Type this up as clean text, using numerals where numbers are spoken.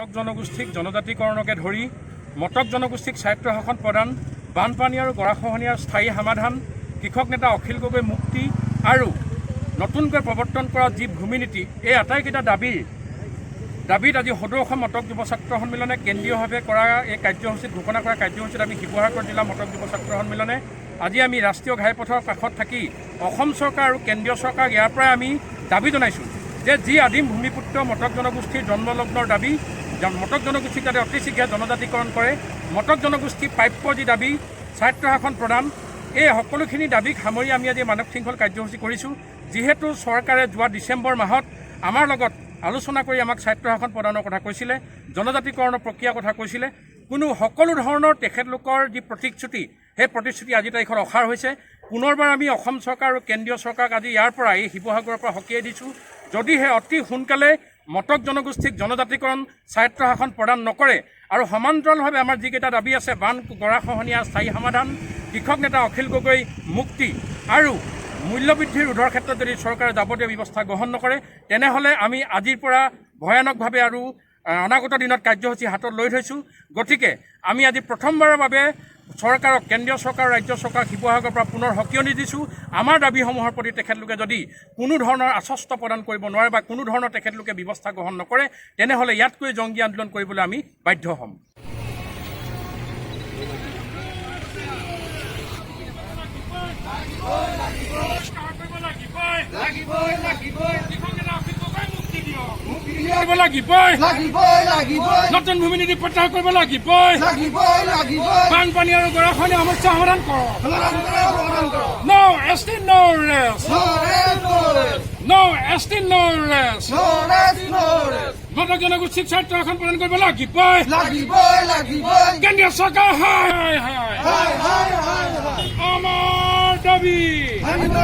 মটক জনগোষ্ঠীক জনজাতিকৰণকে ধৰি মটক জনগোষ্ঠীক স্বায়ত্তশাসন প্ৰদান, বানপানী আৰু গৰাখহনীয়াৰ স্থায়ী সমাধান, কৃষক নেতা অখিল গগৈ মুক্তি আৰু নতুনকৈ প্ৰৱৰ্তন কৰা যি ভূমিনীতি, এই আটাইকেইটা দাবীত আজি সদৌ অসম মটক যুৱ ছাত্ৰ সন্মিলনে কেন্দ্ৰীয়ভাৱে কৰা এই কাৰ্যসূচীত, ঘোষণা কৰা কাৰ্যসূচীত আমি শিৱসাগৰ জিলা মটক যুৱ ছাত্ৰ সন্মিলনে আজি আমি ৰাষ্ট্ৰীয় ঘাইপথৰ কাষত থাকি অসম চৰকাৰ আৰু কেন্দ্ৰীয় চৰকাৰক ইয়াৰ পৰাই আমি দাবী জনাইছোঁ যে যি আদিম ভূমিপুত্ৰ মটক জনগোষ্ঠীৰ জন্মলগ্নৰ দাবী, মটক জনগোষ্ঠীক যাতে অতি শীঘ্ৰে জনজাতিকৰণ কৰে, মটক জনগোষ্ঠীৰ প্ৰাপ্য যি দাবী, স্বায়ত্তশাসন প্ৰদান, এই সকলোখিনি দাবীক সামৰি আমি আজি মানৱ শৃংখল কাৰ্যসূচী কৰিছোঁ। যিহেতু চৰকাৰে যোৱা ডিচেম্বৰ মাহত আমাৰ লগত আলোচনা কৰি আমাক স্বায়ত্তশাসন প্ৰদানৰ কথা কৈছিলে, জনজাতিকৰণৰ প্ৰক্ৰিয়াৰ কথা কৈছিলে, কোনো সকলো ধৰণৰ তেখেতলোকৰ যি প্ৰতিশ্ৰুতি, সেই প্ৰতিশ্ৰুতি আজি তাৰিখত অসাৰ হৈছে। পুনৰবাৰ আমি অসম চৰকাৰ আৰু কেন্দ্ৰীয় চৰকাৰক আজি ইয়াৰ পৰা, এই শিৱসাগৰৰ পৰা সকীয়াই দিছোঁ, যদিহে অতি সোনকালে মটক জনগোষ্ঠীক জনজাতিকৰণ, স্বায়ত্তশাসন প্ৰদান নকৰে আৰু সমান্তৰালভাৱে আমাৰ যিকেইটা দাবী আছে, বান গৰাখহনীয়া স্থায়ী সমাধান, কৃষক নেতা অখিল গগৈ মুক্তি আৰু মূল্যবৃদ্ধিৰ ৰোধৰ ক্ষেত্ৰত যদি চৰকাৰে যাৱতীয় ব্যৱস্থা গ্ৰহণ নকৰে, তেনেহ'লে আমি আজিৰ পৰা ভয়ানকভাৱে আৰু অনাগত দিনত কাৰ্যসূচী হাতত লৈ থৈছোঁ। গতিকে আমি আজি প্ৰথমবাৰৰ বাবে চৰকাৰক, কেন্দ্ৰীয় চৰকাৰ, ৰাজ্য চৰকাৰক শিৱসাগৰৰ পৰা পুনৰ সকীয়নি দিছোঁ। আমাৰ দাবীসমূহৰ প্ৰতি তেখেতলোকে যদি কোনো ধৰণৰ আশ্বস্ত প্ৰদান কৰিব নোৱাৰে বা কোনো ধৰণৰ তেখেতলোকে ব্যৱস্থা গ্ৰহণ নকৰে, তেনেহ'লে ইয়াতকৈ জংগী আন্দোলন কৰিবলৈ আমি বাধ্য হ'ম। লাগিবই, লাগিবই। কৰিব লাগিবই। লাগিবই, লাগিবই। নতুন ভূমি নীতি প্ৰত্যাহাৰ কৰিব লাগিবই। লাগিবই, লাগিবই। বানপানী আৰু গৰাখহনীয়া সমস্যা সমাধান কৰক। সমাধান কৰক, সমাধান কৰক। No ST, no rest. No rest, no rest. No ST, no rest. No rest, no rest. Matak জনগোষ্ঠীক স্বায়ত্তশাসন প্ৰদান কৰিব লাগিবই। লাগিবই, লাগিবই। কেন্দ্ৰীয় চৰকাৰ হায় হায় হায়! হায় হায় হায় হায়! আমাৰ দাবী মানিব